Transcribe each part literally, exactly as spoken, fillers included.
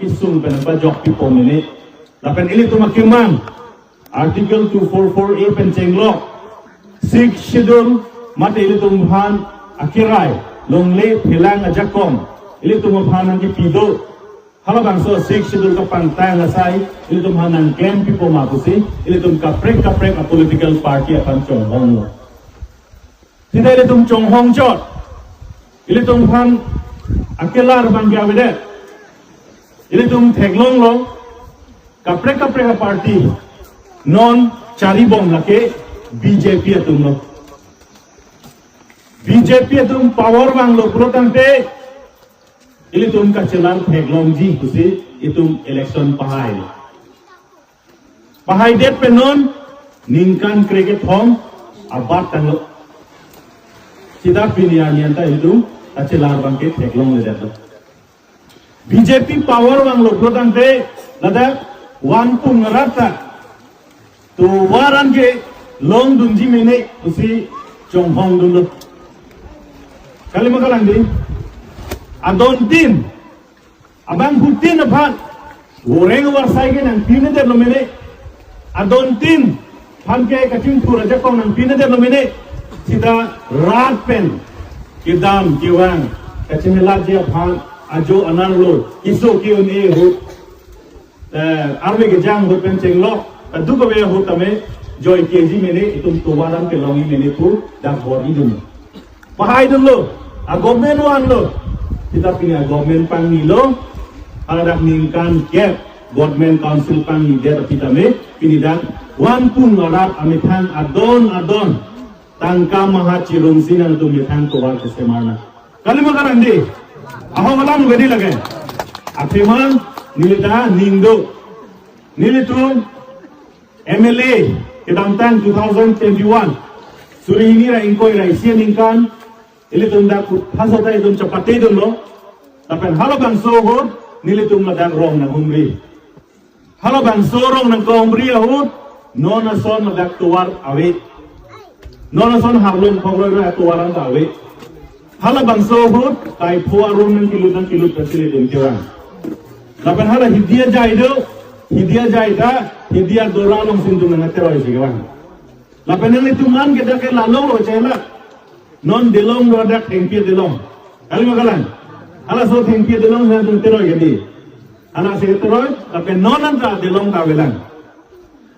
sung pen pajok pipo mene. Lapen ilitum akemang Article two four four A pen chenglok, Sixth Schedule mate ilitum aphan akirai, longle phelang ajakong ilitum aphan nangkipi do. Halabangso Sixth Schedule kapangtang asai ilitum aphan nangklem pipo ma pusi ilitum kaprek kaprek a political party aphan chonghong lo. Sita ilitum chonghong chot, ilitum aphan akelar abang ke avedet. Ilitum theklonglo, kaprek kaprek a party non charibom lake B J P atum lo. B J P atum power vanglo pulo tangte ilitum kachelar theklongji pusi itum election pahai. Pahaidet pen non ningkan krekethom abat tanglo. Sita pini arni anta itum kachelar abang ke theklongledetlo. B J P power vanglo pulo tangte ladak vanpung arat ta tovar an kelongdunji mene pusi chonghongdunlo. Kalima kalang dei. Adontin, abangphutin aphan voreng varsai ke nangpinedetlo mene. Adontin aphan ke kachingthur ajakong nangpinedetlo mene. Sita rat pen kedam kevang kachehelatji aphan ajo anerlo, keso ke-un-e ahut, eh, arve kejang ahut pen chenglok, kadokave ahut tame joike-ji mene, itum tovar an kelongji mene pu dak bor-idun. Pahaidunlo, a government vanlo. Sita pini a government pangnilo, haladak ningkan kep government council pangnidet aphi tame pini dak vanpung arat amethang adon adon tangka maha chirungsi nangtum methang tovar kesemar nang. Kalima kalang dei. Ahok alam gadi lake. Athema neli ta ning do. Nelitum M L A kedamtang two thousand twenty-one, suri hini ra ingkoi ra isi aningkan, ilitum dak phaso ta itum chepatedunlo. Lapen halabangso ahut nelitum ladak rong nanghumri. Halabangso rong nangkahumri ahut non ason ladak tovar ave. Non ason harlung phongroi roi atovar anta ave. Halabangso ahut kaipho arum nangkelut nangkelut pensi ilitum kevang. Lapen hala hidi ajai do, hidi ajai ta, hidi adora alongsi itum nangteroisi kevang. Lapen nanglitum an ke dak ke lalonglo chela. Non Dilong do dak Thengpi Dilong. Kalima kalang. Halaso Thengpi Dilong nangtum teroi gadi. Hala si teroi, lapen non anta Dilong ta avelang.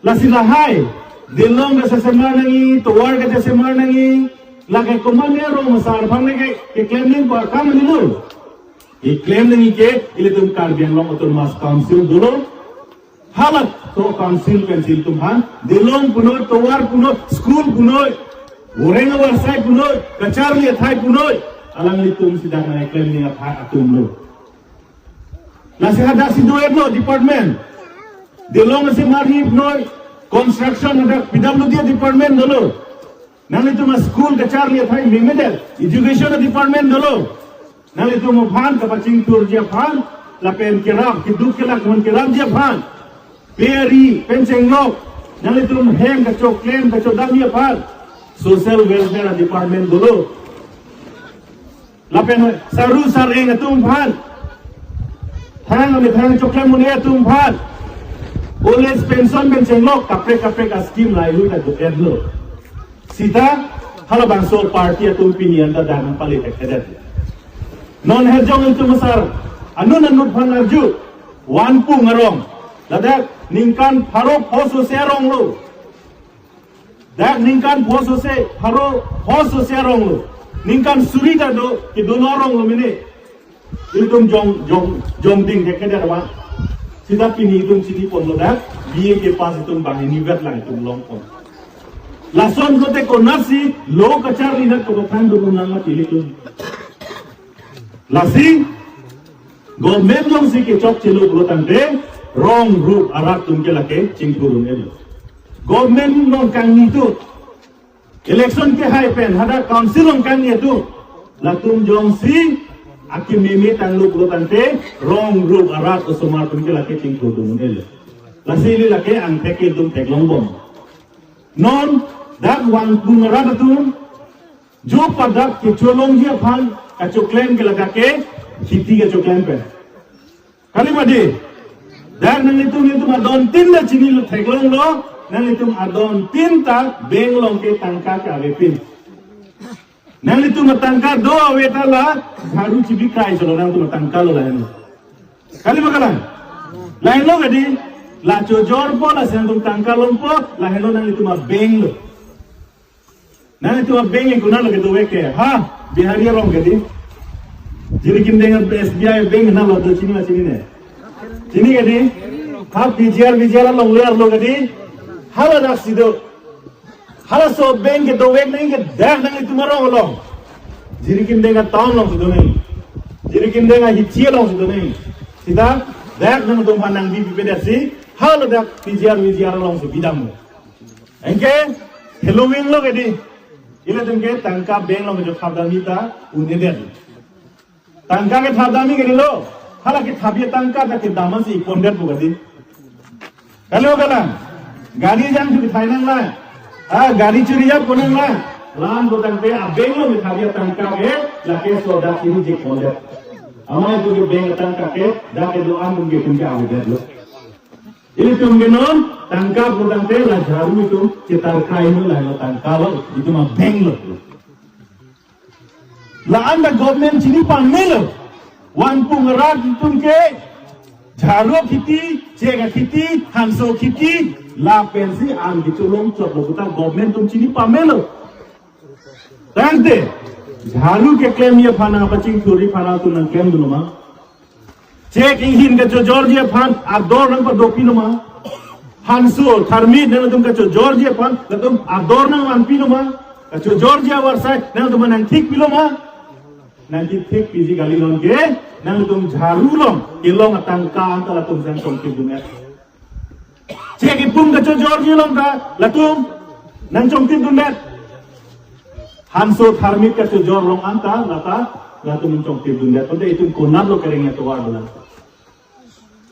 Lasi lahai, Dilong kachesemar nangji, tovar kachesemar nangji, lake komatne rong asar aphan ke, keklem nangji pu akam nilo. Keklem nangji ke, ilitum Karbi Anglong Autonomous Council dolo. Halaso council pensi ilitum aphan, Dilong punoi, tovar punoi, school punoi, voreng varsai punoi, kacharli athai punoi, alanglitum si dak nangkeklem nangji athai atumlo. Lasi hadak si do-etlo department. Dilong si marhi punoi, construction hadak P W D department dolo. Nanglitum a school kacharli athai memedet, education department dolo. Nanglitum aphan kapachingthurji aphan, lapen kerap, keduk kelak mon kerapji aphan. Pe ari pen chenglok, nanglitum hem kachoklem kachodamji aphan, social welfare department dolo. Lapen saru sareng atum aphan, thang amethang choklem un-e atum aphan, old age pension pen chenglok, kaprek kaprek a scheme lahai ta do-etlo. Sita halabangso party atum pini anta dak nangpale thekthedet. Non Hirjong Ingti asar anut anut aphan arju, vanpung arong, ladak ningkan pharo pho sose aronglo. Dak ningkan pho sose, pharo pho sose aronglo. Ningkan suri ta do, kedo aronglo mene. Ilitum jong, jong, jongding thekthedet wa. Sita pini itum chiniponlo dak, B A kepass itum banghini vet lang itum longpon. Lason kote konatsi lo kacharli nat koto thandun nang mati ilitum. Lasi, government jongsi kechokchelo pulo tangte, rong rup arat atum ke lake chingthur un-elo. Government nangkangni atum, election kehai pen hadak council nangkangni atum, latum jongsi akememe tanglo pulo tangte, rong rup arat osomar atum ke lake chingthurdun un-elo. Lasi ili lake angthek ke itum theklongbom. Non dak vanpung arat atum, jo pada kecholongji aphan kachoklem ke lake kheti kachoklem pen. Kali ma dei? Dak nanglitum, nanglitum adontin ta chinilo, theklonglo, nanglitum adontin ta bank along ke tangka ke avepin. Nanglitum atangka do ave ta la jharu chibikai cholo, nangtum atangka lo lahenlo. Kali ma kalang? Lahenlo ka dei, la chojorpo, lasi nangtum tangka longpo, lahenlo nanglitum abank lo. Nanglitum abank ke konatlo kedovek ke? Ha, Bihari arong ke dei. Jirikindeng S B I bank konatlo do, chini ma chinine? Chini ka dei? Ha, P G R, V G R alongle arlo ka dei? Hala daksi do. Halaso abank kedovek nangji ke dak nanglitum arong along. Jirikindeng atown alongsi do nangji. Jirikindeng ahithi alongsi do nangji. Seta dak nangtum aphan nangbi pipe detsi, hala dak P G R V G R alongsi bidam. Anke, helo wing lo ke dei. Ilitum ke tangka bank along kethap damji ta un-edet. Tangka kethap damji ke dei lo. Hala kethapji atangka ta kedam si ipondetpo ka dei. Kali ma kalang? Gari jang chu kethai nanglang. Ah, gari churi jap ko nanglang. La-an pu tangte abank along kethapji atangka ke, lake so dak chini jik pondet. Amei pu ke bank atangka ke, dak kedo-an pu ke pu ke avedetlo. Ilitum ke non, tangka pu tangte la jharu itum chetar kai lo, lahenlo tangka lo, itum abank lo. La-an ta government chini pamelo. Vanpung arat itum ke jharu akhiti, chek akhiti, hanso akhiti, lapensi an kecholong chotlo puta government atum chini pamelo. Tangte, jharu keklemji aphan, apachingthurji aphan atum nangklemdun ma? Chek inghin kachojorji aphan ador nangpadopilo ma? Hanso tharmit nangtum kachojorji aphan latum ador nangvanpilo ma? Kachojorji avarsai nangtum nangthikpilo ma? Nangkethikpiji kali, non ke nangtum jharu along kelong atangka anta latum nangchongtipdundet. Chek ipum kachojorji along ta latum nangchongtipdundet. Hanso tharmit kachojor along anta lata latum nangchongtipdundet. Ante itum konatlo kereng atovar dolang?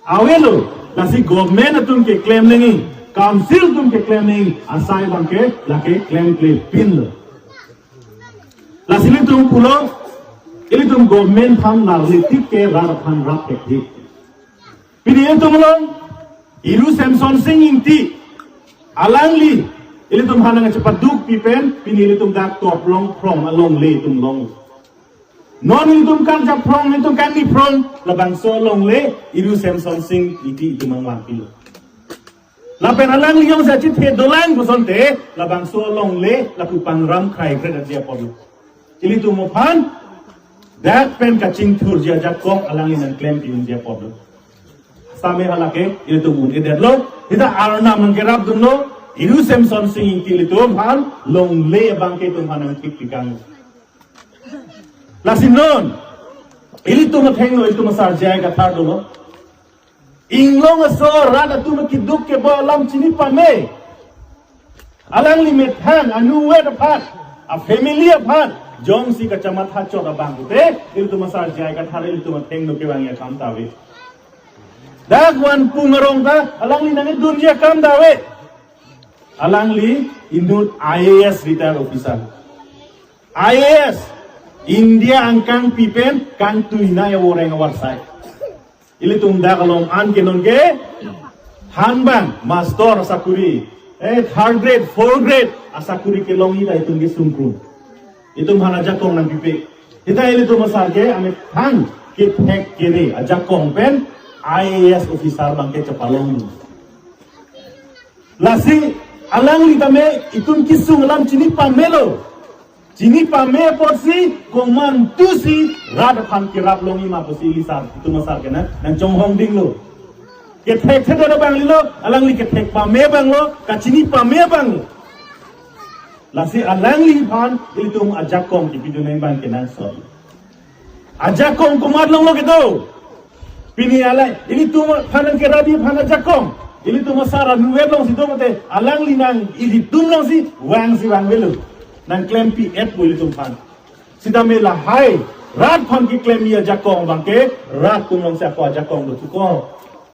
Avelo, lasi government atum keklem nangji, council atum keklem nangji asai abangke lake klemklepinlo. Lasi ilitum pulo, ilitum government aphan larlitip ke rat aphan rap thekthik. Pini ilitum along Iru Semson Sing Ingti, alangli ilitum aphan nangchepaduk pipen, pini ilitum dak Toplong Phrong alongle itum long. Non ilitum kan japhrong, ilitum kan niphrong, labangso alongle Iru Semson Sing Ingti itum nangvanpilo. Lapen alangli jongsi achethe dolang pusonte, labangso alongle lapu pangram kraikre ajakong apotlo. Ilitum aphan dak pen kachingthurji ajakong alangli nangklempi unji apotlo. Same halake ilitum un-edetlo, seta arnam nangkerapdunlo, Iru Semson Sing Ingti ilitum aphan longle abangke itum aphan nangthikpikang. Lasi non, ilitum athengno, ilitum asar J I Kathar dolo. Inglong aso rat atum keduk keboi alam chini pame. Alangli methang, anuvet aphan, afamily aphan jongsi kachamatha chot abang pute, ilitum asar J I Kathar ilitum athengno kevangji akam ta ave. Dak Vanpung arong ta alangli nangdunji akam ta ave. Alangli inut I A S retired officer. I A S, India angkang pipen kangtuinai avoreng avarsai. Ilitum dak along an ke non ke, han abang master asakuri, eh, third grade, fourth grade asakuri kelongji ta itum kesung kru. Itum aphan ajakong nangpipe. Seta ilitum asar ke amethang kethek kere ajakong pen I A S officer abangke chepalong. Lasi alangli tame itum kesung alam chini pamelo. Chini pame apotsi komantusi rat aphan kerap longji ma pusi ili sar, itum asar ke nang, nangchonghong dinglo. Kethek thekthe abang kalilo, alangli kethek pame abanglo, kachini pame abanglo. Lasi alangliphan ilitum ajakong kipidun abang kenangsot. Ajakong komat longlo kedo. Pini alai, ilitum aphan nangkerapji aphan ajakong, ilitum asar anuvet alongsi do mate, alangli nang ilitum alongsi vangsi vangvelo. Nangklempi-etpo ilitum aphan. Sitame lahai rat aphan keklemji ajakong abangke rat atum alongsi ako ajakong do thuko.